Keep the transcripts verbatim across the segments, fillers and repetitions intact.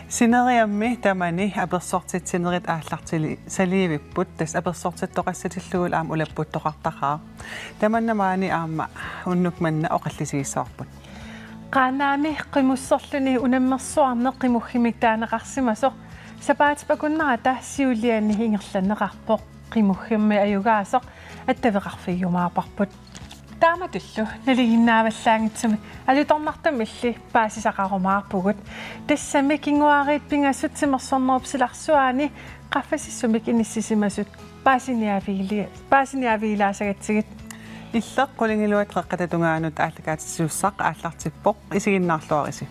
Sineriammi tamani apersortitsinerit aallartili-, saliivipput, tassa apersortittoqassatillugu aamma ulapputtoqartaqaaq. Tamanna maani aamma unnuk manna oqallisigissavarput. Qaanaami qimusserluni unammersuarneq qimuffimmiittaaneqarsimasoq sapaatip-akunnera siuliani ingerlanneqarpoq qimuffimmi ajugaasoq attaveqarfigiumaarparput. Taamatullu nalinginnaavallaanngitsumik alutornartumilli paasisaqarumaarpugut. Tassami kinguaariit pingasut timersornerup silarsuaani qaffasissumik inissisimasut paasiniaavigili-, paasiniaavigilaasagatsigit. Illeq qulingiluat qeqqata tungaanut aallakaatitsisussaq aallartippoq, isiginnaarluarisi.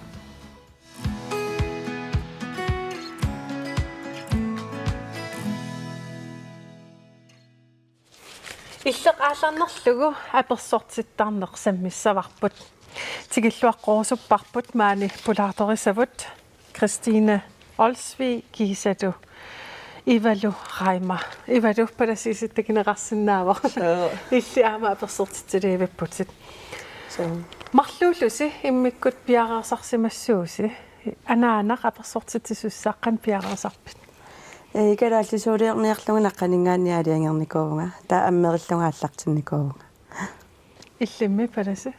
Illeq aallarnerlugu apersortittarneq sammissavarput. Tikilluaqqorusupparput maani pulaartorisavut Christine Olsvig kiisalu Ivalu Reimer. Ivalu, palasiisittakkineqarsinnaavoq. Suu. Illit aamma apersortitsiliivipputit. Suu. Marluullusi immikkut piareersarsimassuusi. Anaanaq apersortitsisussaq qanoq piareersarpit? Ee, kalaallisuuliorniarlunga naqqaninngaanniit aalajangernikuuvunga. Taava ammerillunga aallartinnikuuvunga. Illimmi palasi?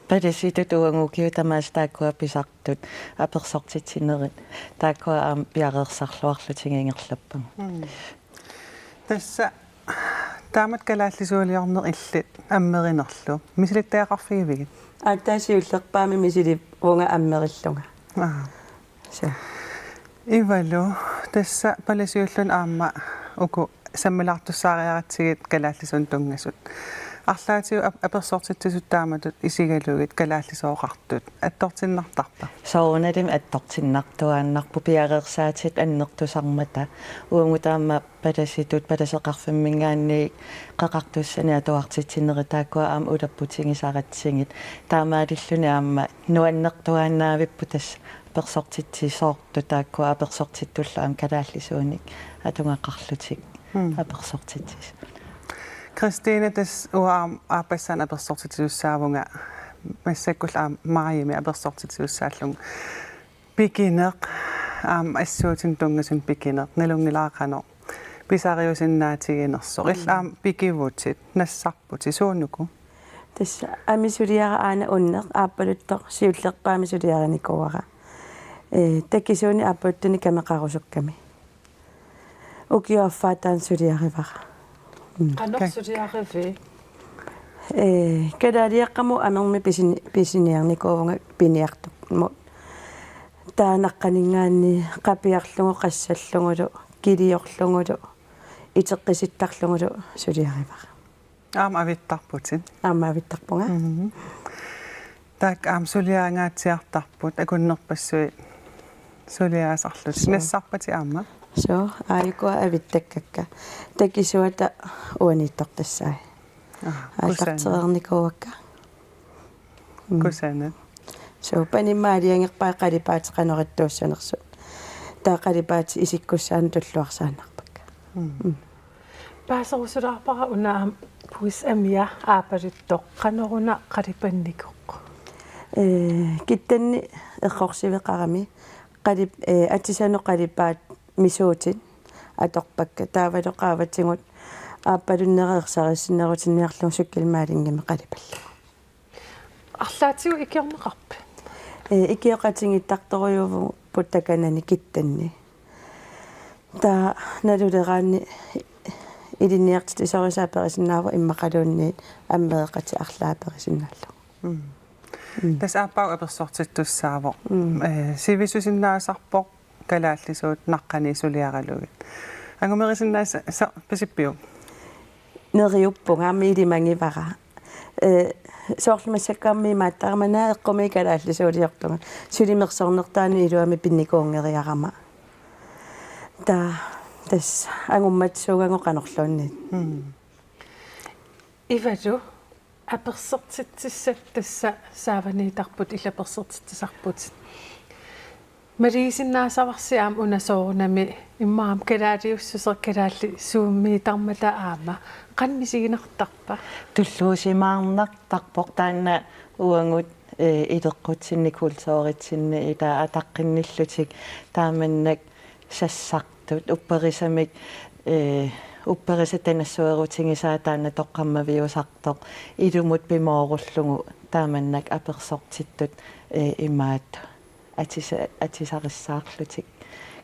Palasitut uagut ukiut tamaasa taakkua pisartut apersortitsinerit. Taakkua aamma piareersarluarlutik ingerlappagut. Mm. Tassa taamatut kalaallisuuliorneq illit ammerinerlu misilittagaqarfigivigit? Aatsaat siullerpaamik misilivunga ammerillunga. Aa. Suu. Ivalu, tassa palasiulluni aamma uku sammilaartussaariaratsigit kalaallisuunik tunngasut. Arlaatigut ap-, apersortitsisut taamatut isigalugit kalaallisooqartut attortinnartarpa? Soorunalimi attortinnaartuaannarpoq piareersaatit annertusarmata. Uagut aamma palasitut palaseqarfimminngaanniit qaqartussanik atuartitsinerit taakkua aamma ulapputigisaratsigit. Taamaalilluni aamma nuannertuaannavipput tassa apersortitsisoortut taakkua apersortittullu aamma kalaallisuunik atugaqarlutik. Hmm. Apersortitsisut. Christine, tassa uanga aamma aappassaanik apersortitsisussaavunga, massakkullu aamma maajimi apersortitsisussaallunga. Pikineq, aamma assuutinik tunngasut pikineq, nalunngilara qanoq pisariusinnaatiginersoq. Illit aamma pikivutit, nassarputit, suunuku? Tassa aamma suliara aana unneq aappaluttoq siullerpaamik suliarinikuuara. Ee, takisuunik aappaluttunik kameqarusukkami. Ukiup affaata aana suliarivara. Mm. Qanoq suliarivit? Ee, kalaaliaqqamut amermik pisini-, pisiniarnikuuvunga piniartumut. Taava naqqaninngaanniit qapiarlugu, qassallugulu, kiliorlugulu, iteqqisittarlugulu suliarivara. Aamma avittarputit? Aamma avittarpunga. Mhm. Taakku aamma suliaringaatsiartarput, akunnerpassuit suliaasarlutik. Suu. Nassarpatit aamma? Suu, aajukua avittakkakka. Takisuata uaniittortassai. Aa, kusanaq. Aallartereernikuuakka. Mm. Kusanaq. Suu, panimma aalajangerpara qalipaatit qanoq ittuussanersut. Taava qalipaatit isikkussaannik tulluarsaannarpakka. Mm. Mm. Paaserusulaarpara una aamma puisit amia aappaluttoq, qanoruna qalipannikoq? Ee, kittanni errorsiveqarami qalip-, ee, atisanut qalipaat misuutit atorpakka. Taavalu qaavatigut aappalunnera ersarisinnerutinniarlugu cykelmalingimik qalipallugu. Arlaatigut ikiorneqarpit? Ee, ikioqatigiittartorujuuvugut takanani kittanni. Taava naluleraanni ilinniartitsisorisaa aperisinnaavoq immaqaluunniit ammereqatit arlaat aperisinnaallugit. Mm. Mm. Tassa aappaagu apersortittussaavoq. Mm. Ee, sivisusinnaasarpoq kalaallisuut naqqaniit suliaralugit. Angumerisinnaasat sa-, pisippiuk? Neriuppunga aamma ilimagivara. Ee, soorlu massakkut aamma imaattara manna eqqumiik kalaallisuuliortunga. Sulimersornertaanut iluamik pinnikuunngeriarama. Taava tassa angummatsuugagooq qanorluunniit. Mm. Ivalu, apersortitsissat tassa saavaniittarput, illit apersortitsisarputit. Maligisinnaassavarsi aamma una soorunami immaqa aamma kalaaliussuseq kalaallisuumiittarmata aamma. Qanoq misiginartarpa? Tulluusimaarnartarpoq taanna uagut ee, ileqqutsinni kulturitsinni ilaa ataqqinnillutik taamannak sassartut upperisamik, ee, upperisata nassuerutigisaa taanna toqqammaviusartoq ilumut pimoorullugu taamannak apersortittut, ee, imaattoq atisa-, atisarissaarlutik,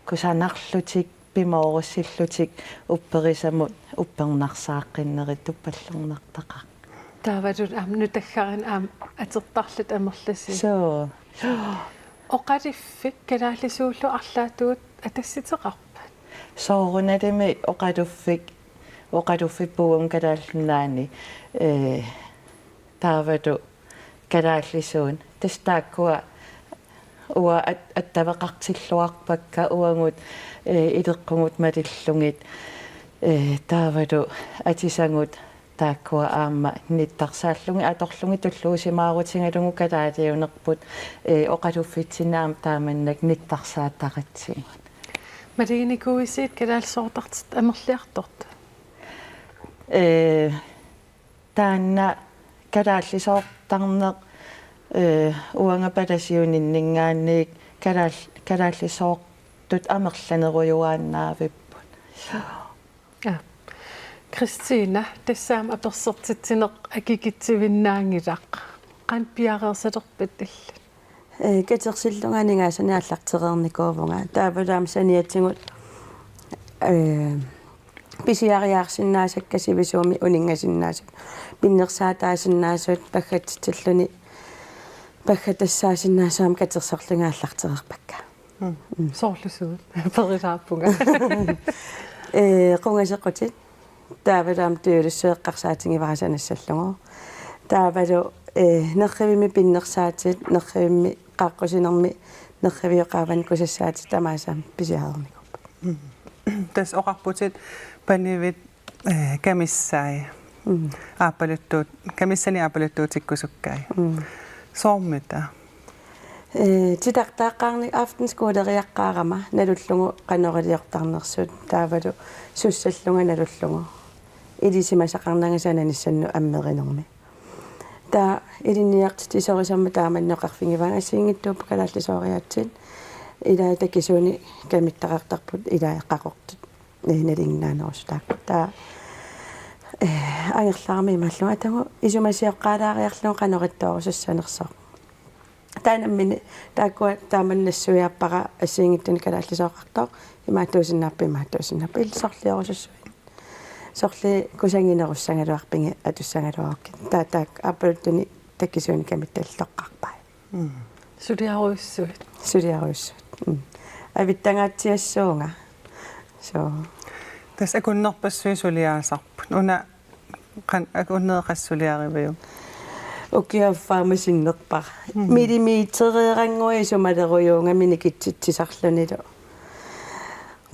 kusanarlutik, pimoorussillutik upperisamut uppernarsaaqqinnerit tuppallernartaqaaq. Taavalu aamma nutassarineq aamma atortarlutik amerlasuut. Suu. Oqaluffik kalaallisuullu arlaatigut atassiteqarpat? Soorunalimi oqaluffik, oqaluffik puigummat Kalaallit Nunaanni, ee, taavalu kalaallisuut. Tassa taakkua uanga at-, attaveqartilluarpakka uagut, ee, ileqqugut malillugit, ee, taavalu atisagut taakkua aamma nittarsaallugit atorlugit tulluusimaarutigalugu kalaaliunerput, ee, oqaluffitsinni aamma taamannak nittarsaataratsigut. Maluginikuuisiit kalaallisoortartut amerliartortut? Ee, taanna kalaallisoortarneq, ee, uanga palasiuninninngaanniit kalaal-, kalaallisoortut amerlanerujuaannaavipput. Aa. Kristina, tassa aamma apersortitsineq akikitsivinnaanngilaq. Qanoq piareersalerpit illit? Ee, katersillunga aningaasanik aallartereernikuuvunga. Taavalu aamma saniatigut, ee, pisiariaarsinnaasakka sivisuumik uninngasinnaasut, pinnersaataasinnaasut, paggatitsilluni paggatassaasinnaasut aamma katersorlugit aallartereerpakka. Mm. Mm. Soorlu suut? Perilaappunga. Ee, qungasequtit. Taavalu aamma tujuulussuit eqqarsaatigivara sanassallugu. Taavalu, ee, nerrivimmi pinnersaatit, nerrivimmi qaaqqusinermi nerrivioqaavani kusassaatit tamaasa pisiareernikuupput. Mm. Tassa oqarputit panivit, ee, kamissai. Mm. Aappaluttuut-, kamissanik aappaluttuutikkusukkai. Mm. Soormita? Ee, titartaaqqaarni-, aftenskoleriaqqaarama nalullugu qanoq iliortarnersut, taavalu sussallunga nalullugu. Ilisimasaqarnanga sananissannut ammerinermi. Taava ilinniartitsisorisormat taamannak oqarfigivaanga assigiinngitsuupput kalaallisooriaatsit. Ilai takisuunik kamittaqartarput ilai qaqortut. Ee, nalinginnaanerusut taakku. Taava, ee, angerlarama imaallunga atagu isumasioqqaalaariarlugu qanoq iliortussanersoq. Taava nammineq taakkua taama nassuiaappara assigiinngitsunik kalaallisooqartoq, imaattuusinnaapput, imaattuusinnaapput, illit sorliorusussuit. Sorliit kusaginerussagaluarpigit atussagaluarukkit. Taava taakku aappaluttunik takisuunik kamittallutoqqaarpai. Mm. Suliarujussuit. Suliarujussuit. Mm. Avittangaatsiassuunga. Suu. Tassa akunnerpassuit suliaasarput. Una qan-, akunnerit qassit suliariviuk? Ukiup affaani sinnerpara. Mm. Millimetereerannguaq isumalerujuugami nikitsitsisarlunilu.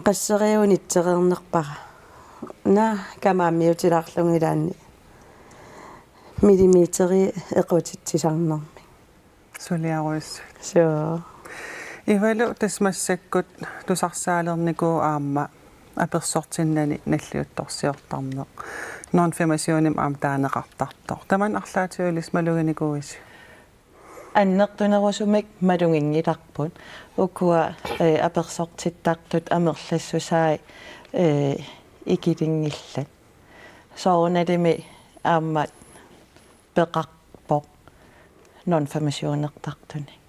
Qasseriunitsereernerpara. Naa, kamaammiutilaarlunga ilaanni. Millimeteri equtitsisarnermi. Suliarujussuit. Suu. Ivalu tassa massakkut tusarsaalernikuuvoq aamma apersortinnani nalliuttorsiortarneq. Nonfirmationimik aamma taaneqartartoq. Tamanna arlaatigut ilissi maluginikuuisi? Annertunerusumik maluginngilarput. Ukua, ee, apersortittartut amerlassusaat, ee, ikilinngillat. Soorunalimi aamma peqarpoq nonfirmationertartunik.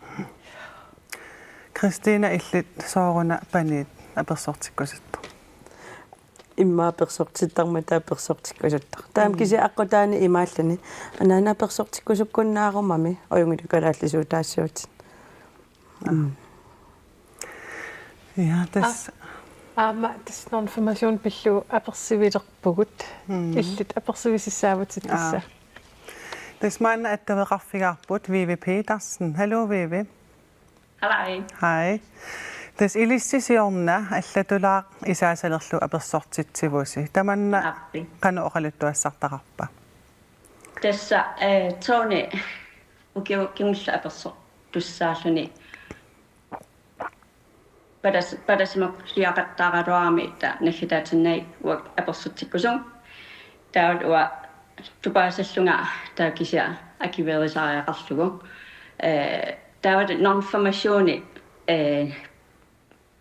Kristina, illit sooruna paniit apersortikkusuttoq? Immaqa apersortittarmata apersortikkusuttoq. Taama Mm. kisianni aqqutaani imaalluni. Anaana apersortikkusukkunnaarumami, ajunngilaq kalaallisuutaassaatit. Mm. Ja, tassa. Aa-, aamma tassa nonfirmation pillugu apersivilerpugut. Mm. Illit apersivissaavutsit tassa. Aa. Tassa maanna attaveqarfigaarput Vivi Petersen. Hallo, Vivi. Hej. Hej. Tassa ilissi siorna allatulaaq isaasalerlu apersortitsivusi. Tamanna Aappi. Qanoq oqaluttuassartaqarpa? Tassa, eh, Tony ukiut kingulliit apersortussaalluni palas-, palasimakkulliaqattaaraluarami taava naggataatinnagu uanga apersortikkusunga. Taava uanga tupaasallunga taava kisianni akuerisariaqarlugu. Eh, taava non-formationi, eh,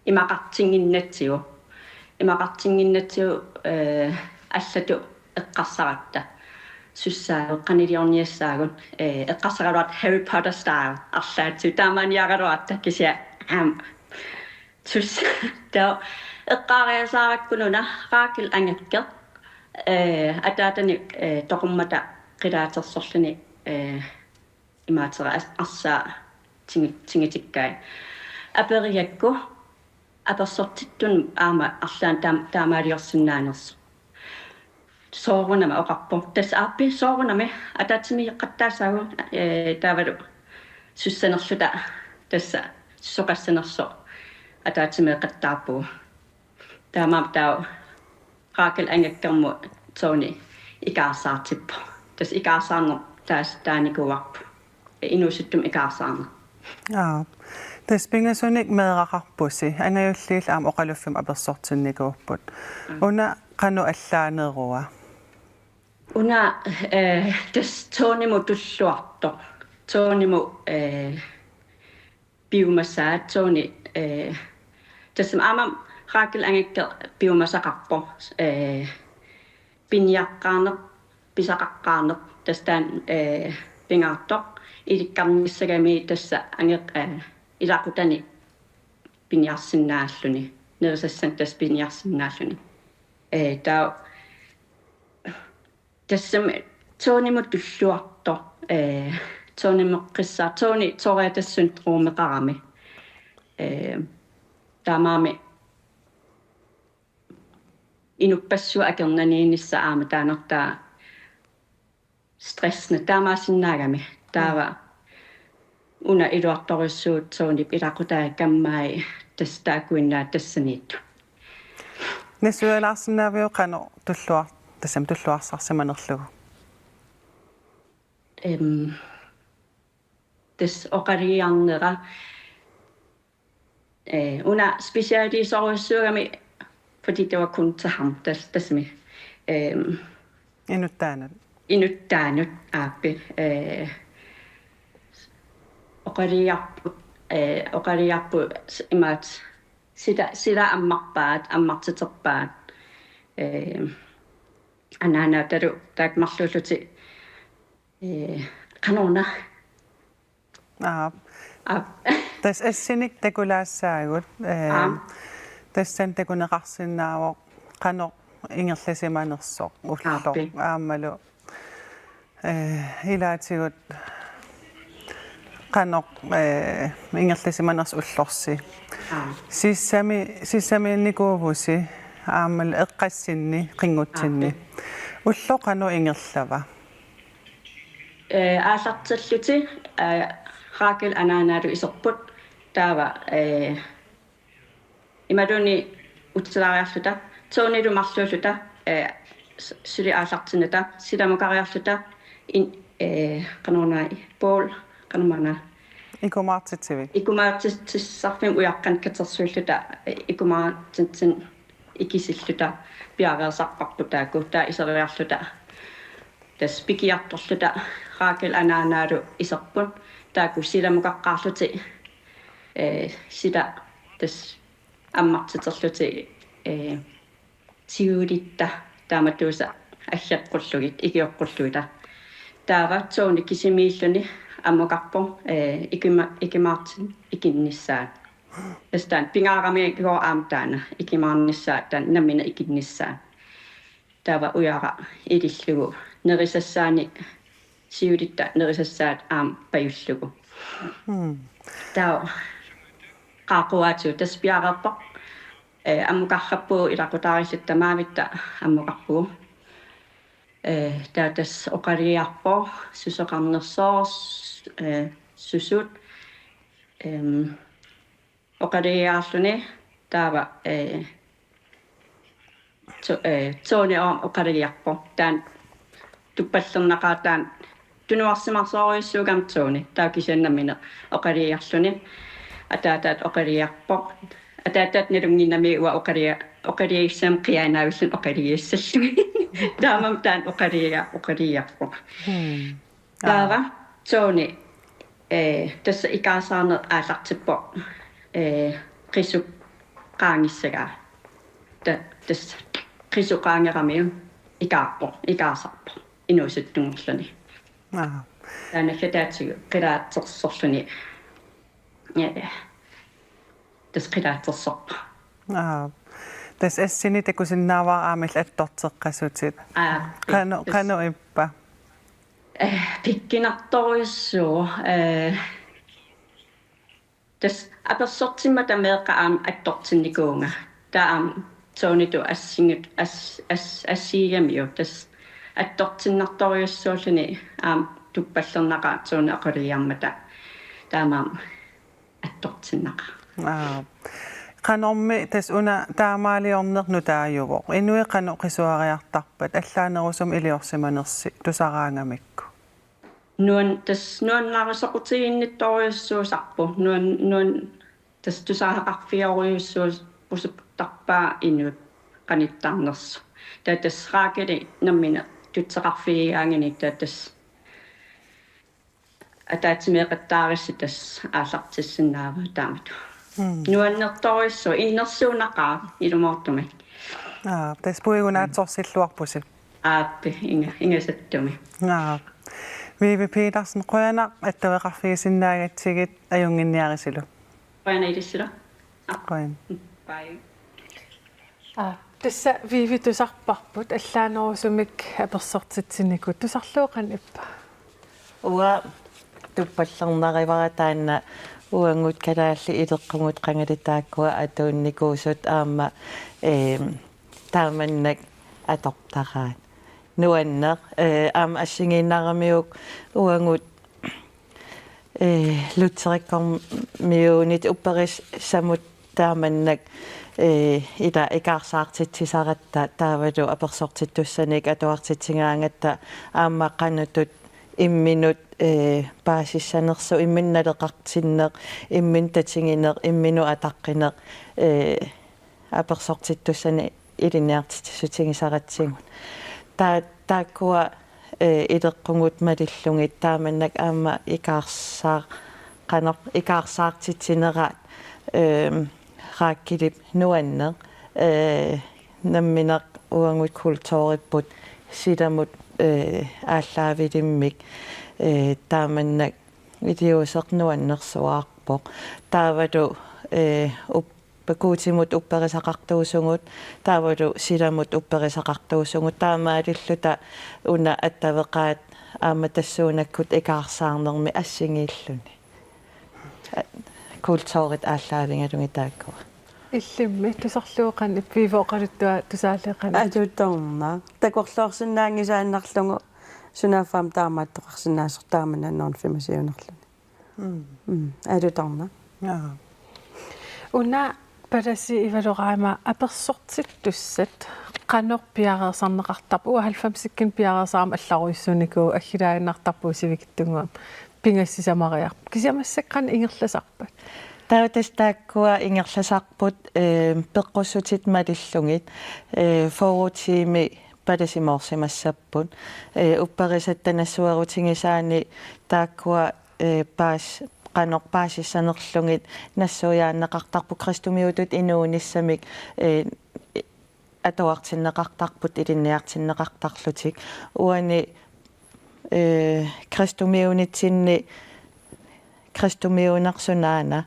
imaqartinnginnatsigu. Imaqartinnginnatsigu, eh, allatut eqqarsaratta. Sussaagut, qaniliorniassaagut, eh, eqqarsaraluarutta Harry Potter style arlaatigut. Taamaaniaraluarutta kisianni aamma. Sussa-, taava eqqaariasaarakku una Rakel Angerke, eh, ataatani, eh, toqummata qilaatersorluni, eh, imaatera as-, arsaa tingi-, tingitikkai. Aperigakku apersortittut aamma arlaannik taam-, taamaaliorsinnaanersoq. Soorunami oqarpoq. Tassa aappi soorunami ataatsimiigeqattaassaagut, eh, taavalu sussanerluta tassa susoqassanersoq ataatsimiigeqattaarpugut. Taamaammat taava Rakel Angerkermut Tony ikaarsaartippoq. Tassa ikaarsaarneq taas-, taanikuuarput. Inuusuttumik ikaarsaarneq. Aap. Tassa pingasunik meeraqarpusi. Angajulliit aamma oqaluffimmi apersortinnikuupput. Mm. Una qanoq allaanerua? Una, eh, tassa Tonymut tulluartoq. Tonymut, eh, piumasaa Tony, eh, tassami aamma Rakel Angerke piumasaqarpoq, eh, piniaqqaarneq, pisaqaqqaarneq, tassa taanna, eh, pingaartoq, ilikkarnissagami tassa ange-, eh, ilaqutani piniarsinnaalluni, nerisassanik tassa piniarsinnaalluni. Eh, taava tassami Tonymut tulluartoq, eh, Tonymeqqissaaq, Tony toriatassunik truummeqarami. Eh, taamaammat inuppassuit akornanniinissaq aamma taannartaa stressina taamaasinnaagami. Taava una iluartorujussuuvoq Tonyp ilaqutai kammai tassa taakkuinnaat tassaniittut. Nassuialaarsinnaaviuk qanoq tulluar-, tassami tulluarsarsimanerlugu? Em, tassa oqalugiarnera, eh, una specialiserujussuugami, fordi det var kun til ham, tas-, tassami, em, Inuttaanut. Inuttaanut aappi, eh, oqalugiarput, eh, oqalugiarput s-, imaattoq sila, sila ammarpaat, ammartiterpaat, eh, anaanaatalu taakku marluullutik, eh, qanoruna. Aap. Aap. Tassa assinik takulaassaagut, eh, Aap. Tassani takuneqarsinnaavoq qanoq ingerlasimanersoq ulloq. Aappi. Aammalu, eh, ilaatigut qanoq, eh, ingerlasimanersoq ullorsi. Aap. Sissami-, sissamiinnikuuvusi aammalu eqqassinni, qinngutsinni. Aappi. Ulloq qanoq ingerlava? Eh, aallartillutik, eh, Rakel anaanaalu iserput, taava, eh, imaluunniit utilaariarluta, Tonylu marluulluta, eh, s-, suli aallartinnata, silamukariarluta, in-, eh, qanoruna, Paul, qanormaana. Ikumaartitsivik. Ikumaartitsissarfimmi ujaqqanik katersuilluta, eh, ikumaartitsineq ikisilluta, piareersarparput taakku, taava iseriarluta. Tassa pikiartorluta Rakel anaanaalu iserput, taakku silamukaqqaarlutik, eh, sila tassa ammartiterlutik, eh, siulitta taamatuisa aggeqqullugit, ikioqqullugit. Taava Tony kisimiilluni ammukarpoq, eh, ikima-, ikimaartinneq ikinnissaa. Tassa taanna pingaaramiuk aamma taanna, ikimaarnissaa taanna nammineq ikinnissaa. Taava ujara ilillugu nerisassaanik, siulitta nerisassaat aamma pajullugu. Mm. Taava qaaqquaatigut tassa piareerpoq. Eh, ammukarpugut ilaqutariilluta tamaavitta ammukarpugut. Eh, taava tassa oqalugiarpoq susoqarnersoq, eh, susut. Em, oqalugiarluni taava, eh, to-, eh, Tony aamma oqalugiarpoq. Taanna tuppallernaqaaq taanna tunuarsimasorujussuugami Tony. Taava kisianni nammineq oqalugiarluni. Ataataata oqalugiarpoq. Ataataata nalunnginnami uanga oqalugia-, oqalugiassammat qiaannaavilluni oqalugiassallugit. Taamaammat taanna oqalugia-, oqalugiarpoq. Hmm. Taava Tony Ee, tassa ikaarsaarneq aallartippoq, ee, qisup qaangissagaa. Ta-, tassa qisup qaangeramiuk ikaarpoq, ikaarsaarpoq inuusuttunngorluni. Aa. Taanna kataatigu qilaatsersorluni. Ee, tassa qilaatsersorpoq. Aa. Tassa assini takusinnaavara aamma illit attorteqqasutit. Aa, qanoq, tassa qanoq ippa? Ee, pikkunartorujussuuvoq, ee, tassa apersortimmata meeqqat aamma attortinnikuuvunga. Taava aamma soorunami assingut as-, as-, assigigamiuk tassa attortinnartorujussuulluni aamma tuppallernaqaaq soorunami oqalugiarmata. Taamaammat attortinnaqaaq. Aa. Qanormi tassa una taamaaliorneq nutaajuvoq. Inuit qanoq qisuariartarpat allaanerusumik iliorsimanersi tusaraangamikku? Nuan-, tassa nuannarisoqutiginnittorujussuusarpoq. Nuan-, nuan-, tassa tusagaqarfiorujussuusarpaa inuit qanittarnersut. Taava tassa Raakeli nammineq tutseqarfigigaanganik taava tassa ataatsimeeqattaarussi tassa aallartissinnaavaa taamatut. Mm. Nuannertorujussuuvoq innersuunnaqaaq ilumoortumik. Aa, tassa puigunaatsorsilluarpusi. Aappi, inga-, ingasattumi. Aa. Vivi Petersen, qujanaq attaveqarfigisinnaagatsigit, ajunnginniarisilu. Qujanaq ilissilu. Aa. Qujan. Bye. Aa, tassa Vivi tusarparput allaanerusumik apersortitsinikuuvoq, tusarlugu qanoq ippa? Uanga tuppallernarivara taanna uagut kalaallit ileqqugut qangali taakkua atuunnikuusut aamma, eem, taamannak atortaraat. Nuanneq, ee, aamma assigiinnaramiuk uagut ee, Lutherikkormiunit upperissamut taamannak, ee, ila ikaarsaartitsisaratta taavalu apersortittussanik atuartitsigaangatta aamma qanoq ittut imminut, ee, paasissanersoq, imminut naleqartinneq, imminut tatigineq, imminut ataqqineq, ee, apersortittussanik ilinniartitsissutigisaratsigu. Taa-, taakkua, ee, ileqqugut malillugit taamannak aamma ikaarsaa-, qanoq ikaarsaartitsineraat, eem, Raakelip nuanneq, ee, nammineq uagut kulturipput silamut, ee, aallaavilimmik, ee, taamannak iliuuseq nuannersuarpoq. Taavalu, ee, up-, Guutimut upperisaqartuusugut, taavalu silamut upperisaqartuusugut, taamaalilluta una attaveqaat aamma tassuunakkut ikaarsaarnermi assigiilluni. Kulturit aallaavigalugit taakkua. Illimmi, tusarlugu qanoq ippa, Vivi oqaluttuaq tusaalleq qanoq? Alutornaq. Takorloorsinnaanngisaannarlugu sunaaffa aamma taamaattoqarsinnaasoq taama nannerfimasiunerluni. Mm. Mm, alutornaq. Jaa. Una palasi Ivalu Raima, apersortittussat qanoq piareersarneqartarput, uanga halvfemsikkunni piareersarama allarujussuunikuuvoq, aggilaaginnartarpugut sivikitsunnguamik, pingassisamariarput. Kisianni massakkut qanoq ingerlasarpat? Taava tassa taakkua ingerlasarput, ee, peqqussutit malillugit, ee, fyrre tiimi palasimoorsimassapput. Ee, upperisatta nassuerutigisaanni taakkua, ee, paas-, qanoq paasissanerlugit nassuiaanneqartarput kristumiutut inuunissamik, ee, atuartinneqartarput ilinniartinneqartarlutik. Uani, ee, kristumiunitsinni kristumiunersunaana,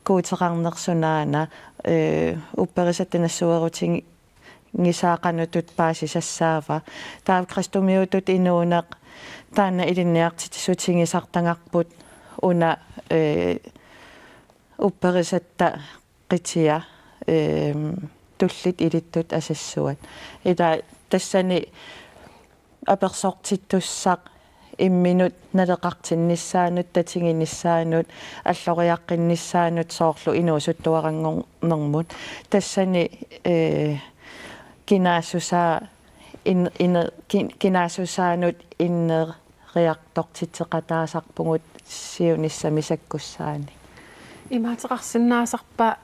guuteqarnersunaana, ee, upperisatta nassuerutigisaa qanoq ittut paasisassaava. Taava kristumiutut inuuneq taanna ilinniartitsissutigisartagarput una, ee, upperisatta qitia, eem, tulliit ilittut asassuat. Ila tassani apersortittussaq imminut naleqartinnissaanut, tatiginissaanut, alloriaqqinnissaanut soorlu inuusuttuaranngornermut. Tassani, ee, kinaassusaa in-, ine-, kin-, kinaassusaanut inne- riartortitseqataasarpugut siunissami sakkussaani. Imaateqarsinnaasarpa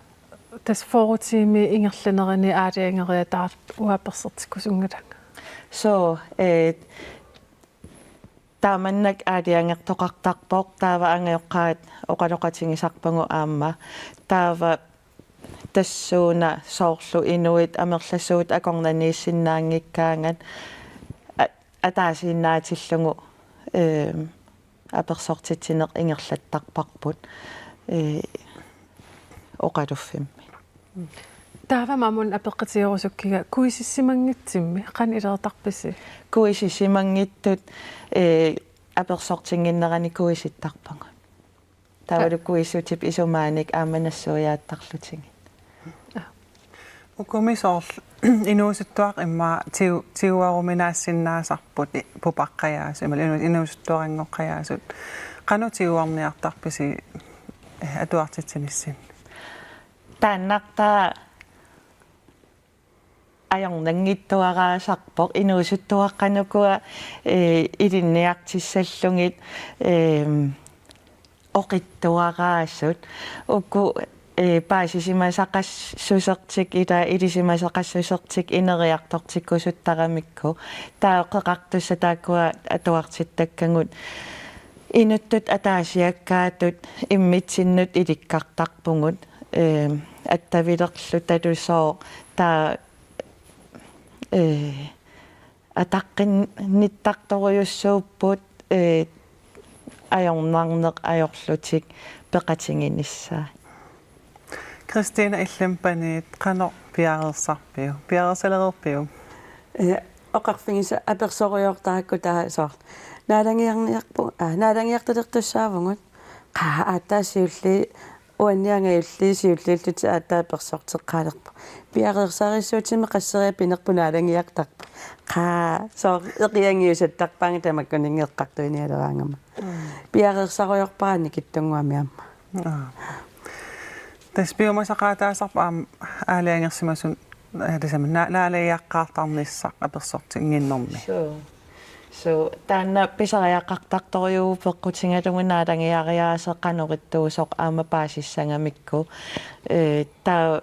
tassa fyrre tiimi ingerlanerini aalajangereertartut uanga apersortikkusunngilanga? Soo, ee, Taamannak aalajangertoqartarpoq, taava angajoqqaat oqaloqatigisarpagut aamma. Taava tassuuna soorlu inuit amerlasuut akornanniissinnaanngikkaangat a-, ataasiinnaatillugu, ehm, apersortitsineq ingerlattarparput, eh, oqaluffimmi. Taava aamma una apeqqutigerusukkiga kuisissimanngitsummi, qanoq ilereertarpisi? Kuisissimanngitsut, eh, apersortinnginnerani kuisittarpagut. Taavalu kuisutip isumaanik aamma nassuiaattarlutigit. Ukumi soorlu inuusuttuaqqat immaqa tiu-, tiguaruminaassinnaasarput i-, pupaqqajaasut, imaluunniit inu-, inuusuttuaranngoqqajaasut. Qanoq tiguarniartarpisi, eh, atuartitsinissinni? Taannartaa ajornanngitsuaraasarpoq inuusuttuaqqat ukua, eh, ilinniartissallugit, ehm, oqitsuaraasut. Uku, eh, paasisimasaqassusertik, ila ilisimasaqassusertik ineriartortikkusuttaramikku. Taava qeqartussat taakkua atuartittakkagut. Inuttut ataasiakkaatut immitsinnut ilikkartarpugut, eh, attavilerlutalu sooq taava, eh, ataqqinnittartorujussuupput, eh, ajornarneq ajorlutik peqatiginissaat. Kristina, illimmi paniit qanoq piareersarpiuk? Piareersalereerpiuk? Eh, oqarfigisassaq apersorujoortarakku taava soorlu naalagiarniarpu-, aa, naalagiartulertussaavugut. Qaa, aatsaat siulliit, uanniangajulli siulliullutik aatsaat apersorteqqaalerpoq. Piareersarissutsimik qasseriarluta pinerpoq naalagiartarpoq. Qaa, soorlu eqiangiusattarpaannga tamakkuninnga eqqartuinialeraangama. Mm. Piareersarujoorpara annikitsunnguamik aamma. Aa. Tassa piumasaqaataasarpoq aamma aalajangersimasut, eh, tassami na-, naalagiaqqaartarnissaq apersortinnginnermi. Suu. Suu, taanna pisariaqartartorujuuvoq peqqutigalugu naalagiariaaseq qanoq ittuusoq aamma paasissagamikku. Eh, taava,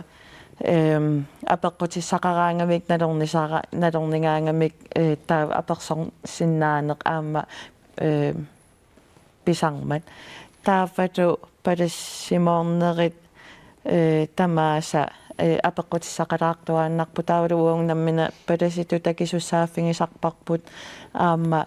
ehm, apeqqutissaqaraangamik nalornisara-, nalornigaangamik, eh, taava apersorsinnaaneq aamma, eh, pisarmat. Taavalu palasimoornerit, eh, tamaasa, eh, apeqqutissaqalaartuaannarput, taavalu uagut nammineq palasitut akisussaaffigisarparput aamma,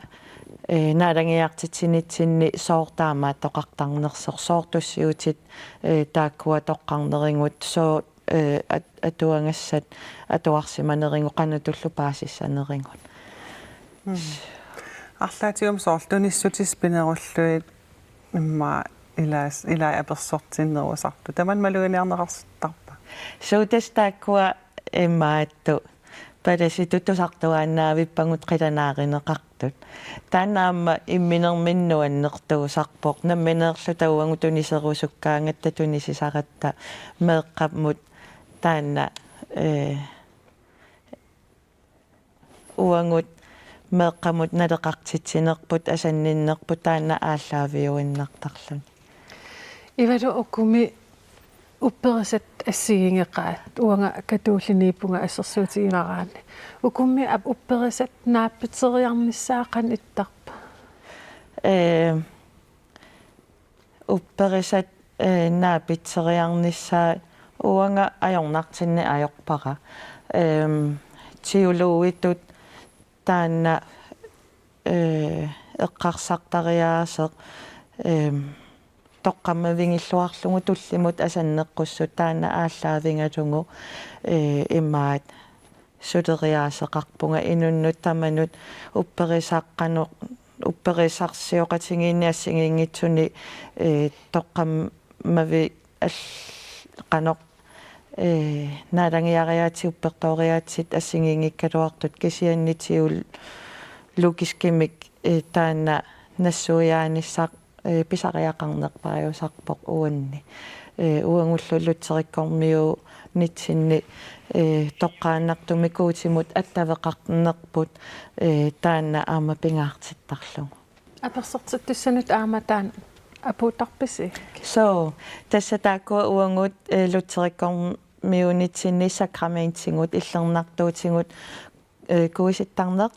eh, naalagiartitsinitsinni sooq taamaattoqartarnersoq, sooq tussiutit, eh, taakkua toqqarnerigut, sooq eh, at-, atuagassat atuarsimanerigut qanutullu paasissanerigut. Mm. Arlaatigummi soorlu tunissutissat pinerullugit immaqa ilaas-, ilai apersortinnerusartut. Tamanna maluginiarneqartarpa? Suu, tassa taakkua imaattut palasitut tusartuaannavippagut qilanaarineqartut. Taanna aamma imminerminni nuannertuusarpoq. Nammineerluta uagut tuniserusukkaangatta tunisisaratta meeqqamut taanna, eh, uagut meeqqamut naleqartitsinerput, asanninnerput taanna aallaaviuinnartarluni. Ivalu, ukumi upperisat assigiinngeqaat, uanga katuulliniippunga assersuutigileraanni. Ukumi ap-, upperisat naapitseriarnissaat qanoq ittarpa? Eh, upperisat, eh, naapitseriarnissaat uanga ajornartinneq ajorpara. Ehm, tiguluuitut taanna, eh, eqqarsartariaaseq, ehm, toqqammavigilluarlugu tulliuttut asanneqqussut taanna aallaavigalugu, eh, imaat suleriaaseqarpunga inunnut tamanut upperisaq qanoq, upperisarsioqatigiinni assigiinngitsuni, eh, toqqammavi al-, qanoq, eh, naalagiariaatsit uppertooriaatsit assigiinngikkaluartut kisianni tigullu logiskimik, eh, taanna nassuiaanissaq, eh, pisariaqarnerpaajusarpoq uanni. Eh, uagullu Lutherikkormiunitsinni, eh, toqqaannartumik Guutimut attaveqarnerput, eh, taanna aamma pingaartittarlugu. Apersortittussanut aamma taanna apuuttarpisi? Suu, tassa taakkua uagut, eh, Lutherikkormiunitsinni sakramentigut illernartuutigut, eh, kuisittarneq.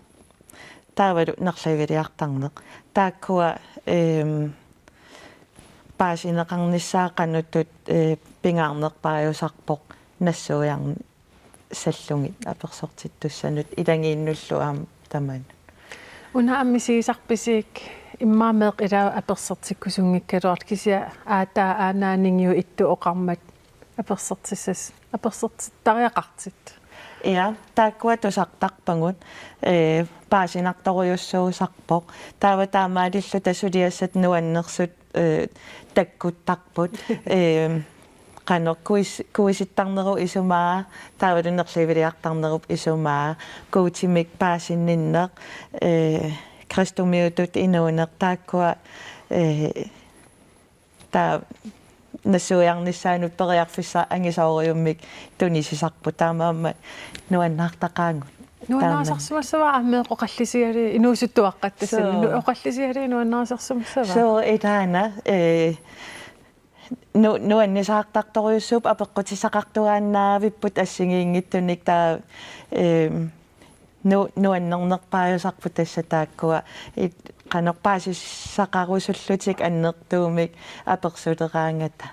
taavalu nerliviliartarneq. Taakkua, ehm, paasineqarnissaat qanuttut, eh, pingaarnerpaajusarpoq nassuiarnissallugit apersortittussanut ilagiinnullu aamma tamanut. Una aamma misigisarpisiuk immaqa meeqqat ilaat apersortikkusunngikkaluartut kisianni aataa aanaaninngiu ittu oqarmat apersortissas-, apersortittariaqartut. Ja, taakkua tusartarpagut, eh, paasinartorujussuusarpoq. Taava taamaalilluta suliassat nuannersut, eh, takkuttarput. Eh, qanoq kuis-, kuisittarnerup isumaa, taavalu nerliviliartarnerup isumaa, Guutimik paasinninneq, eh, kristumiutut inuuneq taakkua, eh, taava nassuiarnissaanut periarfissaq angisoorujummik tunisisarput taamaammat nuannaartaqaagut. Nuannarisarsimassavaa aamma meeqqat oqallisigalugit inuusuttuaqqat tassani. Suu. Nu-, oqallisigalugit nuannarisarsimassavaa. Suu, ilaana, eh, nu-, nuannisaartartorujussuupput apeqqutissaqartuaannaavipput assigiinngitsunik taava, eh, nu-, nuannernerpaajusarput tassa taakkua it-, qanoq paasissaqarusullutik annertuumik apersuleraangata.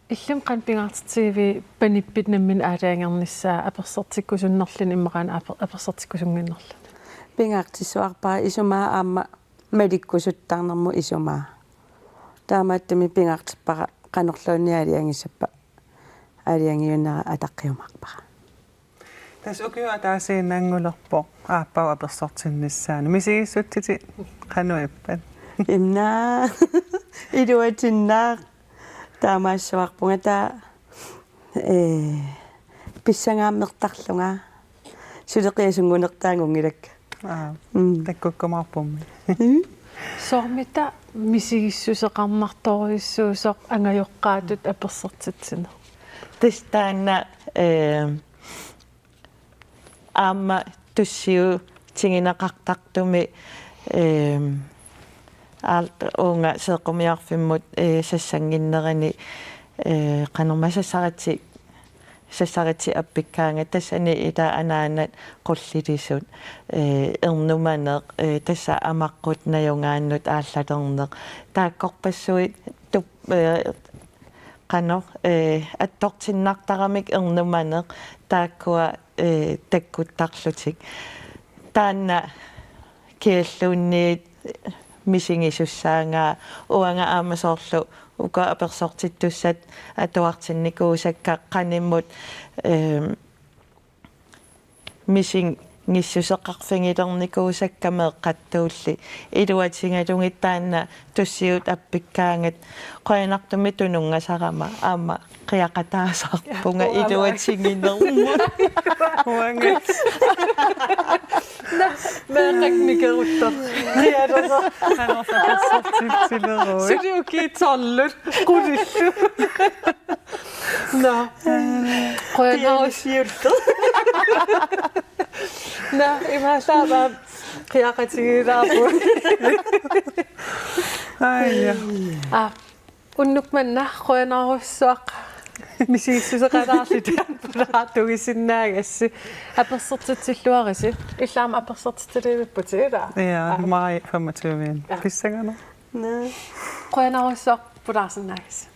Illimmi qanoq pingaartitsigiviuk panippit nammineq aalajangernissaa apersortikkusunnerluni immaqa aper-, apersortikkusunnginnerluni? Pingaartissuarpara isumaa aamma malikkusuttarnermut isumaa. Taamaattumik pingaartippara qanorluunniit aalajangissappat aalajangiunera ataqqiumaarpara. Tassa ukiup ataasiinnanngulerpoq aappaa apersortinnissaanut. Misigissutsitit qanoq ippat? Imma iluatinnaaq taamaassuarpunga taava, eh, pissangaammertarlunga suleqiasunngunertaangunngilakka. Aa, mm. Takkukkumaarpummi. Mm. Soormita misigissuseqarnartorujussuusoq angajoqqaatut apersortitsineq? Tassa taanna, eh, aamma tussiutigineqartartumi, eh, aal-, uunga seeqqumiarfimmut, eh, sassannginnerani, eh, qanormaa sassaritsi-, sassaritsi appikkaangat tassani ila anaanat qullilisut, eh, ernumaneq, eh, tassa amaqqut najugaannut aallalerneq. Taakkorpassuit tup-, eh, qanoq, eh, attortinnartaramik ernumaneq taakkua, eh, takkuttarlutik. Taanna kialluunniit misigisussaagaat uanga aamma soorlu uku apersortittussat atuartinnikuusakka qanimut, eh, misigissuseqarfigilernikuusakka meeqqattuulli iluatigalugit taanna tussiut appikkaangat qujanartumik tununngasarama aamma qiaqataasarpunga. Aamma iluatiginermut. Uangat. Naa, meeqqat mikeruttoq. Qialersoq. Qanorsapersortitsileruit. Suli ukiut tolvit qulillu. Naa. Qujanarus-. Qialersiullu. Naa, imaallaat qiaqatigiilaarput. Ai, ja. Aa, unnuk manna qujanarsuaq misigissuseqalaarlutit pulaartugisinnaagassi. Apersortitsilluarisi. Illit aamma apersortitsiliivipputit, ilaa? Ja, aa. Maj femogtyve. Ja. Pissanganaq. Naa. Qujanarsuaq pulaarsinnaagassi.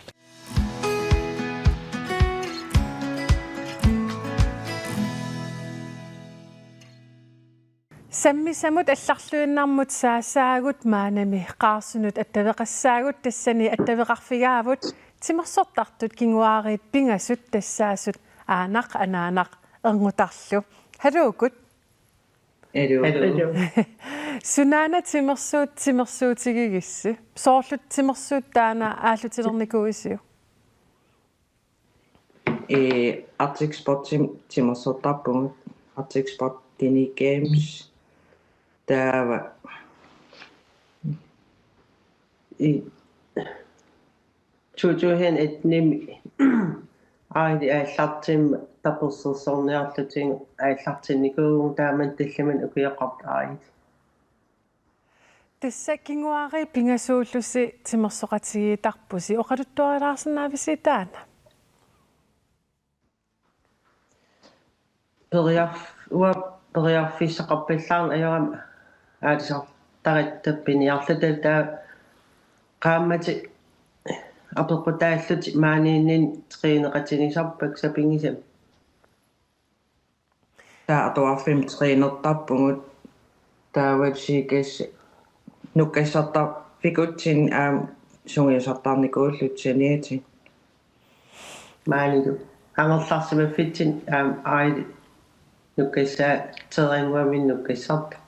Sammisamut allarluinnarmut saasaagut maanami Qaarsunut attaveqassaagut, tassani attaveqarfigaavut timersortartut kinguaariit pingasut tassaasut aanaq, anaanaq, erngutarlu. Haluu uku. Haluu. Haluu. Sunaana timersuut timersuutigigissi? Soorlu timersuut taanna aallutilernikuuisiuk? Ee, Arctic Sport tim-, timersortarpugut, Arctic Sport Teenage Games. Taava i to tusind atten-imi aali aallartimmik tapersersorniarlutik aallartinnikuuvugut taamani tallimanik ukioqartut aajit. Tassa kinguaariit pingasuullusi timersoqatigiittarpusi, oqaluttuarilaarsinnaavisi taanna? Periarf-, uanga periarfissaqarpallaarneq ajorama aalisartaratta piniarluta, taava qaammatit apeqqutaallutik maaniinninni træneqatigisarpakka sapinngisamik. Taava atuarfimmi trænertarpugut, taava sikas nukkassartarfigutsinni aamma sungiusartarnikuullutik saniatigut. Maanilu. Angerlarsimaffitsinni aamma Aili nukkassaa-, træninguamik nukkassartoq.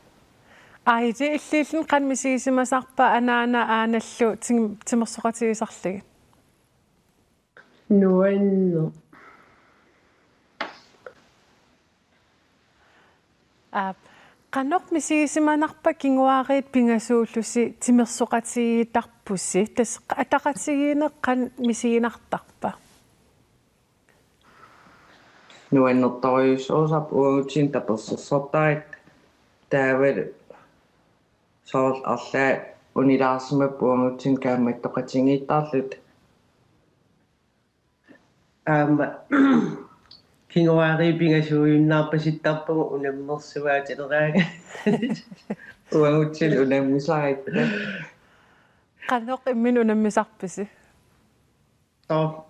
Aili, illit qanoq misigisimasarpa anaana aanallu tim-, timersoqatigisarlugit? Nuanneq. Aap, qanoq misigisimanarpa kinguaariit pingasuullusi timersoqatigiittarpusi, tassa ataqatigiinneq qanoq misiginartarpa? Nuannertorujussuusarpoq, uagutsinnut tapersersortaratta, taavalu soorlu arlaat unilaarsimapput uagutsinnut kaammattoqatigiittarluta. Aamma kinguaariit pingasuujunnaarpasittarpagut unammersuaatileraangat. Uagutsinnut unammisaratta. Qanoq imminut unammisarpisi? Soorlu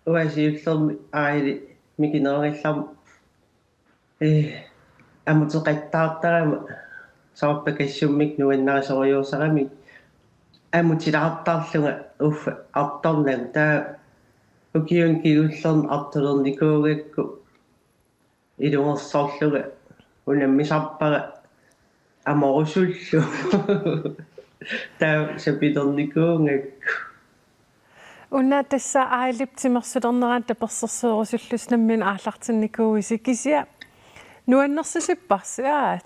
uanga siullermik Aili mikinerugallarmat, ee, ammuteqattaartarama, soorlu pakassummik nuannarisorujussuusaramik ammutilaartarlunga uffa artornagu, taava ukiuni kingullerni artulernikuugakku ilungersorlunga unammisarpara amorusullugu. Taava sapilernikuugakku. Una tassa Ailip timersulernerani tapersersorusullusi nammineq aallartinnikuuisi, kisianni nuannersisipparsi, aat?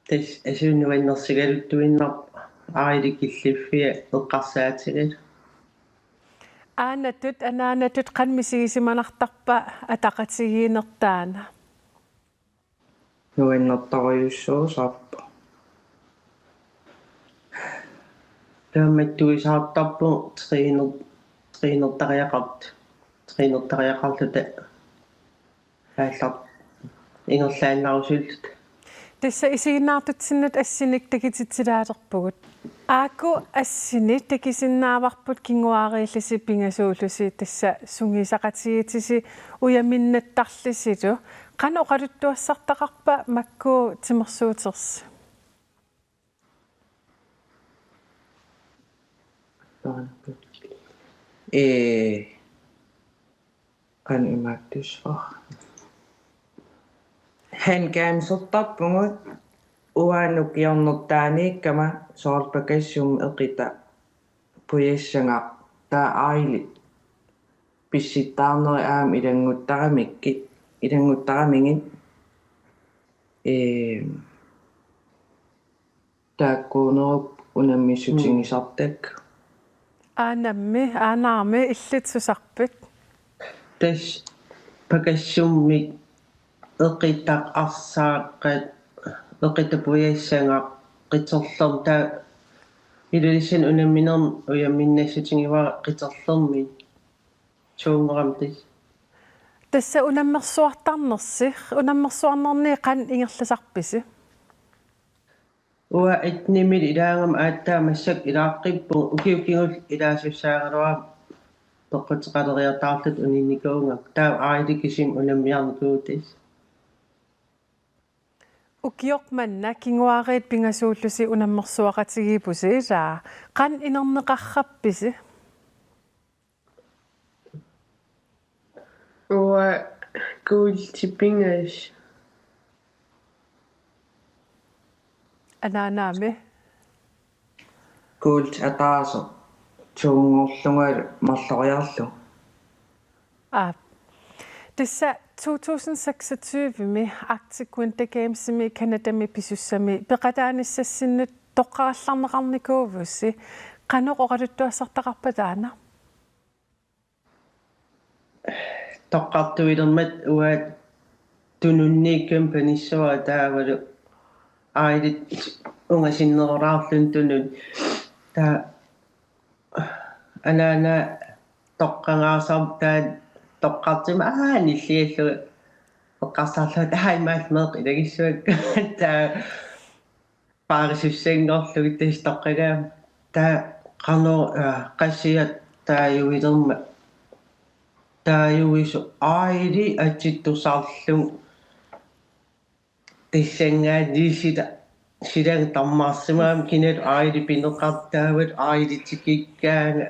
Tassa asuun nuannersigaluttuinnarpoq Aili killiffia eqqarsaatigalugu. Aanatut, anaanatut qanoq misigisimanartarpa ataqatigiinneq taanna? Nuannertorujussuusarpoq. Taamaattuisaartarpugut træner-, trænertariaqart-, trænertariaqarluta aallar-, ingerlaannarusulluta. Tassa isiginnaartutsinnut assinik takutitsilaalerpugut. Aaku assini takusinnaavarput kinguaariillusi pingasuullusi, tassa sungiusaqatigiittusi ujaminnattarlusilu. Qanoq oqaluttuassartaqarpa makku timersuutersi? Ee, qanoq imaattussava? Handgamesertarpugut uanga ukiornertaaniikkama, soorlu pakassummik eqita pujassagaq, taava Aili pissittaarneri aamma ilannguttaramigit, ilannguttaramigit. Ee, taakkuunerup unammissutigisartakkat. Aanami, aanaami, illit susarpit? Tassa pakassummik eqitaq arsaaqqat, eqita pujassagaq qiterlermi, taava Ilulissani unamminermi ujaminnassutigaara qiterlermi. Suunngorami tassa. Tassa unammersuartarnersi, unammersuarnerni qanoq ingerlasarpisi? Uanga attenimiilli ilaagama aatsaat massakkut ilaaqqippugut, ukiut kingulliit ilaasussaagaluarama peqquteqaleriataarluta uninnikuugakku, taava Aili kisimi unammiarnikuuvoq tassa. Ukioq manna kinguaariit pingasuullusi unammersuaqatigiippusi, ilaa, qanoq inerneqarpisi? Uanga kuulti pingasut. Anaanaami? Kuulti ataaseq tuunngorlungalu marloriarlugu. Aap. Tassa to tusind seksogtyve-mi Arctic Winter Gamesimi Canadami pisussami peqataanissassinnut toqqarallarneqarnikuuvusi. Qanoq oqaluttuassartaqarpa taanna? Toqqartuilermat uanga tununniikkama panissavara, taavalu Ailit ungasinnerulaarluni tununni. Taava anaana toqqagaasarpoq, taava toqqartumik aa nilliallunga Eqqarsarluta aamma meeqqat ilagissuakka. Taava paarisussanngorlugit tassa toqqagaammat. Taava qanoq, aa, qasiat taajuilermat. Taajuisoq Aili atittusarlunga. Tassanngaanniit sila, silagut tammarsimagami kinalu Aili pineqartoq, taavalu Aili tikikkaanga.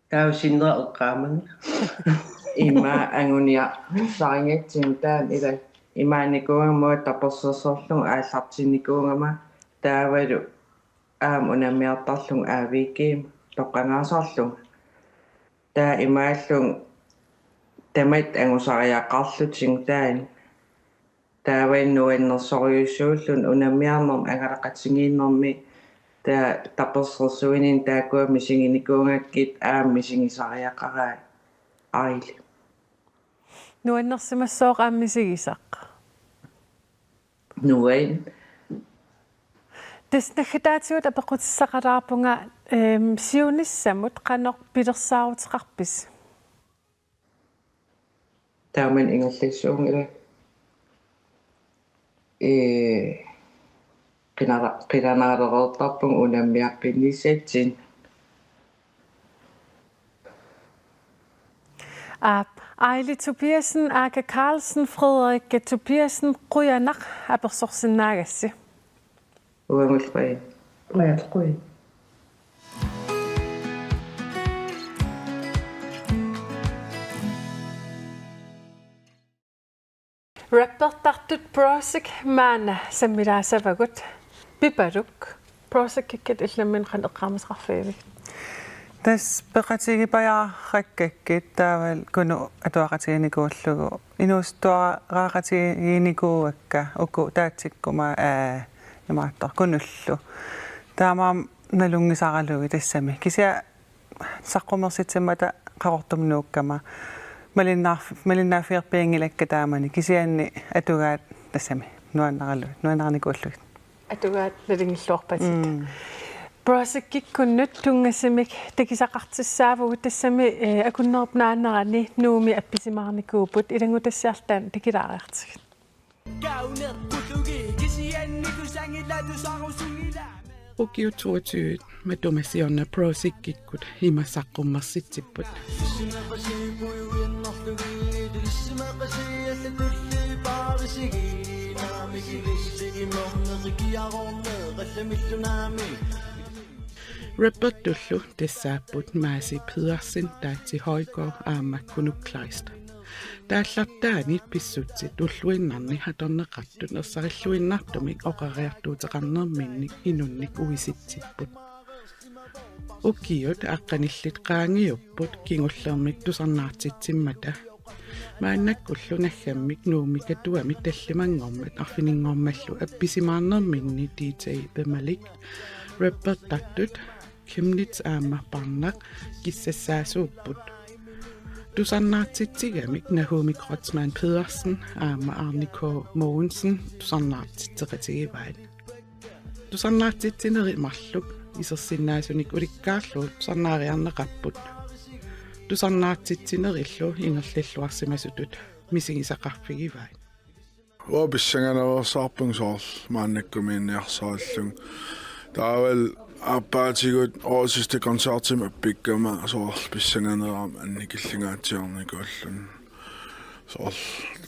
Taava sinnera eqqaamanga. Ima anguniarsaringatsigu taanna ila imaannikuugama tapersersorlugu aallartinnikuugama taavalu aamma unammiartarlugu A V G-mi toqqagaasarlunga. Taava imaallunga tamatta angusariaqarlutigu taanna. Taava nuannersorujussuulluni unammiarnermi angalaqatigiinnermi taava tapersersuinini taakkua misiginikuugakkit aamma misigisariaqaraat Aili. Nuannersimassooq aamma misigisaq. Nuan. Tassa naggataatigut apeqqutissaqalaarpunga, ehm, siunissamut qanoq pilersaaruteqarpisi? Taamani ingerlassuunngilaq. Ee, qinara-, qilanaalereertarpunga unammiaqqinnissatsinnik. Aap, Aili Tobiassen, Aka Carlsen, Frederikke Tobiassen, qujanaq apersorsinnaagassi. Uangalu qujan. Uangalu qujan. Rappertartut Brosyk maanna sammilaassavagut. Pipaluk, Brosyikkut illit nammineq qanoq eqqaamasaqarfigivigit? Tassa peqatigipajaarrakkakkit taavalu Kunuk atuaqatiginikuullugu. Inuusuttuaraaqatiginikuuakka uku taatsikkuma, aa, imaattoq Kunullu. Taamaammat nalunngisaralugit tassami. Kisianni saqqummersitsimmata Qaqortumi nuukkama. Malinnaarf-, malinnaaffigerpianngilakka taamani. Kisianni atugaat tassami. Nuannaralu-, nuannarinikuullugit. Atugaat nalinngilluarpatit. Mm. Brosykkikkunnut tunngasumik takusaqartussaavugut tassami, eh, akunnerup naanerani Nuummi appisimaarnikuupput ilanngutassiarluta takulaareertigit. Ukiut toogtyve matuma siorna Brosyikkut ima saqqummersitsipput. Rappertullu tassaapput Maasi Pedersen, Daatsi Højgaard aamma Kunuk Kleist. Taallartaani pissutsit ulluinnarni atorneqartut ersarilluinnartumik oqariartuuteqarnerminnik inunnik uisitsipput. Ukiut aqqanillit qaangiupput kingullermik tusarnaartitsimmata. Maannakkullu naggammik Nuummi Katuami tallimanngormat arfininngormallu appisimaarnerminni D J Bemalik, rappertartut Chemnitz aamma Parnaq kissassaasuupput. Tusarnaartitsigamik Naomi Kreutzmann Pedersen aamma Arne K. Mogensen tusarnaartitseqatigivaat. Tusarnaartitsinerit marluk isersinnaasunik ulikkaarlugit tusarnaariarneqarput. Tusarnaartitsinerillu ingerlalluarsimasutut misigisaqarfigivaat. Uanga pissanganerusaarpunga soorlu maannakkumiinniarsarallugu. Taavalu aappaatigut Aarhusip koncertimi appikkama soorlu pissanganerama annikillingaatsiarnikuulluni. Soorlu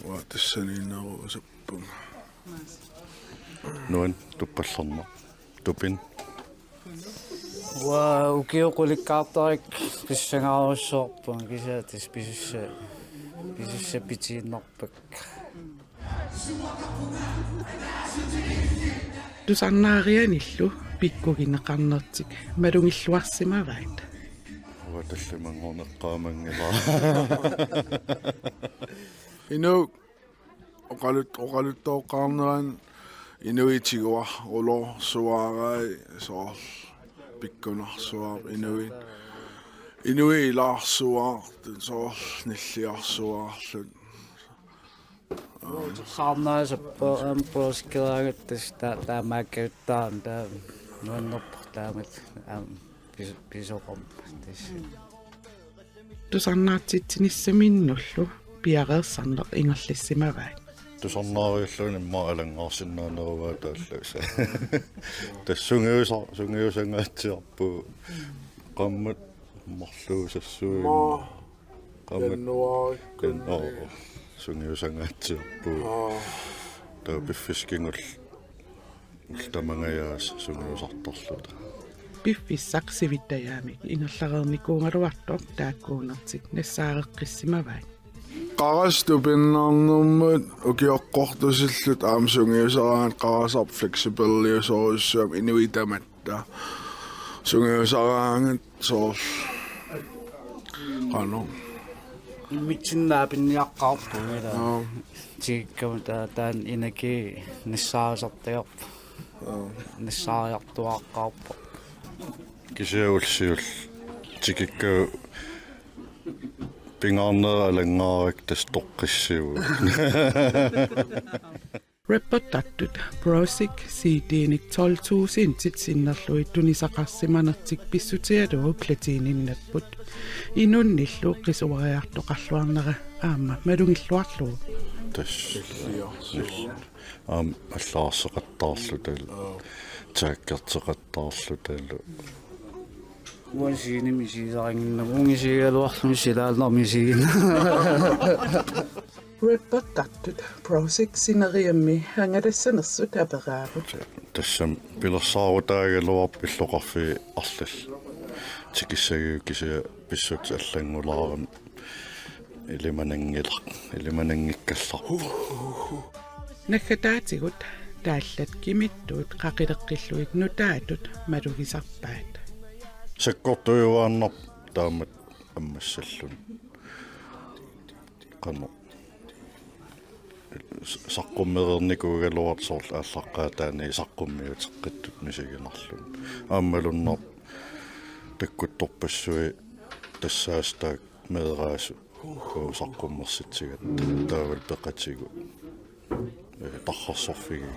uanga tassaniinnerusuppunga. Nuann tuppallerneq. Tupin. Uanga ukiut qulikkaartarakku pissangarujussuarpunga kisianni tassa pisussa-, pisussapitiinnarpakka. Tusarnaarianillu pikkugineqarnertik malugilluarsimavaat. Uanga tallimanngorneq eqqaamanngilaq. Inuk oqalut-, oqaluttooqqaarnerani inuit tiguarulorsuarai soorlu pikkunarsuaq inuit. Inuit ilaarsuaq soorlu nilliarsuarlut. Saarnaasappa aamma Brosyikkeraangatta tassa ta-, taamaakkajuttarami taava nuannerpoq taamatut aamma pis-, pisoqarmat tassa. Tusarnaartitsinissaminnullu piareersarneq ingerlassimavaat. Tusarnaariulluni immaqa alanngaarsinnaanerugaat taallusa. Tassa sungiusa-, sungiusangaatsiarpugut qaammat marluusassuit. Maa. Qaammat januaarikkut. Jan-, oo, sungiusangaatsiarpugut. Aa. Taava piffissaq kingulleq ullut tamangajaasa sungiusartarluta. Piffissaq sivittajaamik ingerlareernikuugaluartoq taakkuunertik nassaareqqissimavaat. Qarasaq tupinnarnermut ukioqqortusilluta aamma sungiusaraangat qarasaq fleksibiliusorujussuugami inuit tamatta. Sungiusaraangat soorlu. Qanoq. Immitsinnut naapinniaqqaarpugut ilaa. Aa. Tikikkama taa-, taanna inaki nassaarisartagarput. Aa. Nassaariartuaaqqaarpoq. Kisianni ullut siulliit tikikkagut pingaarnerat alanngaarakku tassa toqqissivugut. Rappertartut Brosyk C D-nik tolv tusindit sinnerlugit tunisaqarsimanertik pissutigalugu platiniinnapput. Inunnillu qisuariartoqarluarnera aamma malugilluarlugu. Tassa. Aamma allagarseqattaarlutalu. Taakkerteqattaarlutalu. Uanga scenemik isigisarinnginnama, uunga isigigaluarlunga silaannarmik isiginnginnama. Rappertartut Brosyk sineriammi angalassanersut aperaavut. Tassami pilersaarutaagaluarpoq illoqarfiit arlallit tikissagigut kisianni pissutsit allanngulaarami ilimananngilaq, ilimananngikkallarpoq. Naggataatigut taallat kimittuut qaqileqqillugit nutaatut malugisarpaat. Sakkortujuaannarpoq taamatut ammassalluni. Qanoq. S-, saqqummereernikuugaluartoq soorlu aallaqqaataani saqqummiuteqqittut misiginarluni. Aammalunnarpoq takkuttorpassuit tassaasut taakku meeraasut. Uu saqqummersitsigatta taavalu peqatigut. Eh, tarrarsorfigiga.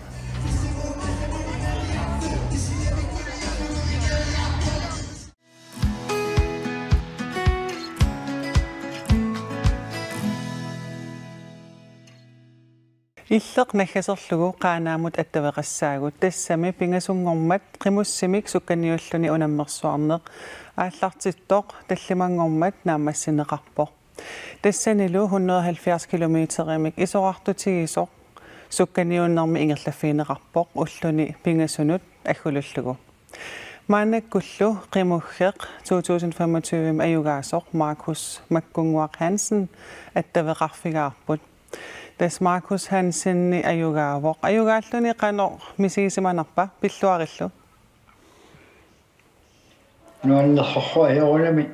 Illeq naggaserlugu Qaanaamut attaveqassaagut, tassami pingasunngormat qimussimik sukkaniulluni unammersuarneq aallartittoq tallimanngormat naammassineqarpoq. Tassanilu hundrede og halvfjerds kilometerimik isorartutigisoq sukkaniunnermi ingerlaffigineqarpoq ulluni pingasunut aggulullugu. Maannakkullu qimuggeq to tusind femogtyve ajugaasoq Markus Makkunnguaq Hansen attaveqarfigaarput. Tassa Markus Hansen ajugaavoq. Ajugaalluni qanoq misigisimanarpa, pilluarillu? Nuannersorsuaq ajorunami.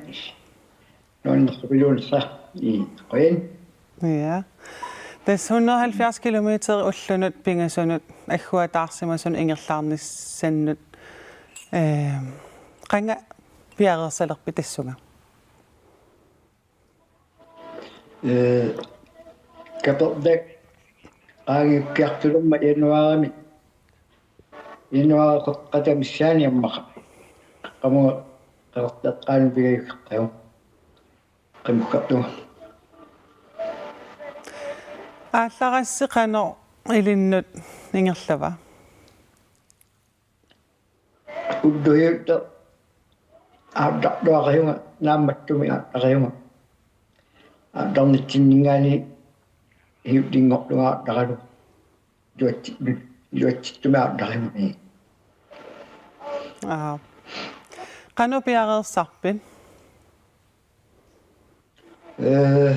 Nuannersupiluunissaq i qujan. Ja. Tassa hundrede og halvfjerds kilometer ullunut pingasunut agguataarsimasunut ingerlaarnissannut, eh, qanga piareersalerpit tassunga? Eh, Kapernak qaangiukkiartulermat januaarimi. Januaari qeqqata missaani aamma qamuga qeqerteqqaanut pigajukkagu. Qimuggertunga. Aallarassi qanoq ilinnut ingerlava? Ulluhiulluni aattartuaqarunga, naammattumik aattarunga. Aattarnitsinninngaanniit hiuttinngorlunga aattaralugu. Iluatsi-, iluatsittumik aattarunga. Aa. Qanoq piareersarpit? Eh,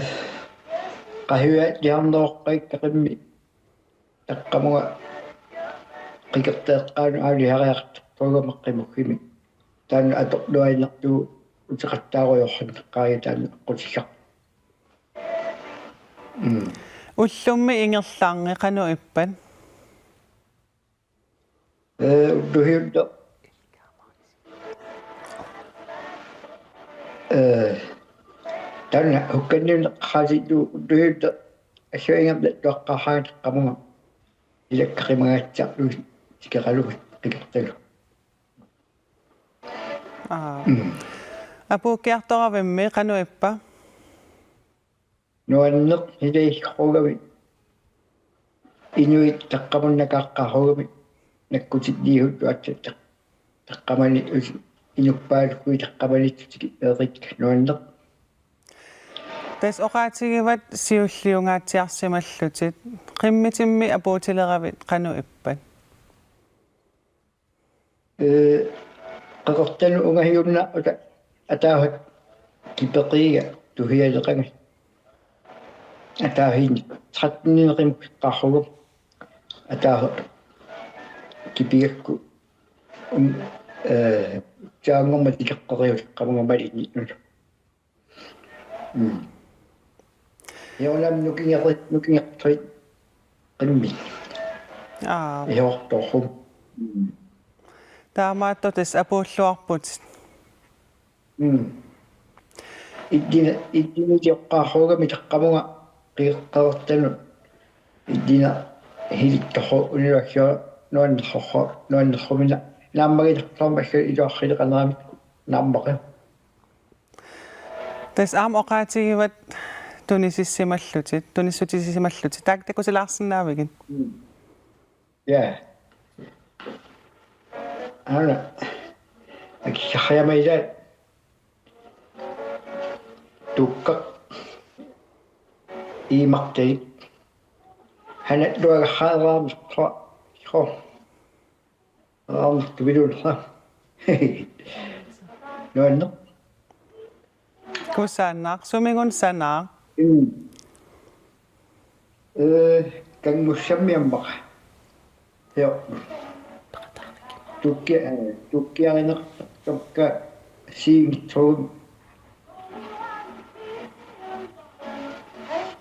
qahuiaatiarneroqqakkaqimmi taqqamunga qikerteqqaanut aalisariaqartoq qimugginik. Taanna atorluaannartugut uteqattaarujoorsinnaqqaariga taanna aqqutigalugu. Mm. Ullummi ingerlaanngi qanoq ippat? Eh, ulluhiulluni. Eh, taanna hukkanniunneqaasiitu ulluhiulluni assuingerlattuaqqaarhaanngitsoq qamunga. Ilakka qimagatsiarlugit tikeqalugit qikertalu. Aa. Mm. Apuukkiartoravimmi qanoq ippa? Nuanneq, ilagiikkagami inuit taqqamunnakaaqqaarugami nakkutilliisut, aatsaat taqqamani inuppaalukkut taqqamaniittutik eqit nuanneq. Tassa oqaatigivat siulliungaatsiarsimallutit, qimmitimmi apuutileravit qanoq ippat? Ee, qeqertanut ungahiunnaarluta ataasut kipeqiga tuhialeqangat. Ataasiinnaq tretten-inik qimmit eqqaarugami. Ataasut kipigakku, um, ee, taanngormat tileqqeriuleqqamugama ilinninnut. Mm. Iornam nukingeqi-, nukingeqi qimmit. Aa. Iortorhum. Mm. Taamaattoq tassa apuulluarputit. Mm. Iddina, iddina tioqqaarugami taqqamunga qiiqqaartanut. Iddina hilittoqhu uniluakkio nuannersorhu, nuannerhumina. Naammagilertormassa iluarsileqaneramik naammaqi. Tassa aamma oqaatigivat tunisissimallutit, tunissutisimallutit. Taakku takutilaarsinnaavigit? Mm. Ja. Aana. Akissarsiama ilaat. Tukkaq. Iimartalik. Hanalluagarsaaraarnersoq. Iho. Aamma tupiluunera. Nuanneq. Kusanaq, suminnguaq sanaaq? Mm. Ee, kanngussammi ammara. Joo. Tukki-, ee, tukkiarineq tokka siingitsuum.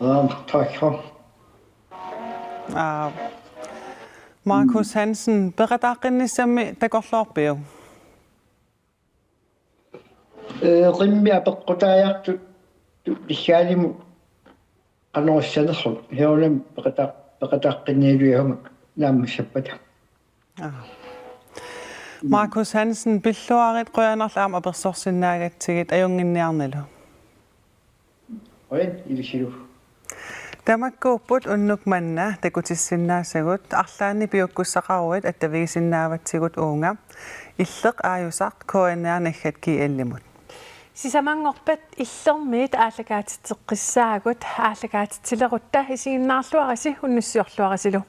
Aamma taakku. Aa, Markus Hansen, peqataaqqinnissami takorloorpiuk? Ee, qimmit apeqqutaajartut tu-, pissaalimut qanoq issanersoq, iornam peqata-, peqataaqqinnilluinnarmat naammassappata. Aa. Markus Hansen, pilluarit, qujanarlu aamma apersorsinnaagatsigit, ajunnginniarnilu. Qujan, ilissilu. Tamakkuupput unnuk manna takutissinnaasagut, arlaannik piukkussaqaruit attavigisinnaavatsigut uunga, Illeq aajusaq K N R naggat G L-imut. Sisamanngorpat Illermiit aallakaatitseqqissaagut, aallakaatitsilerutta isiginnaarluarisi unnussiorluarisilu.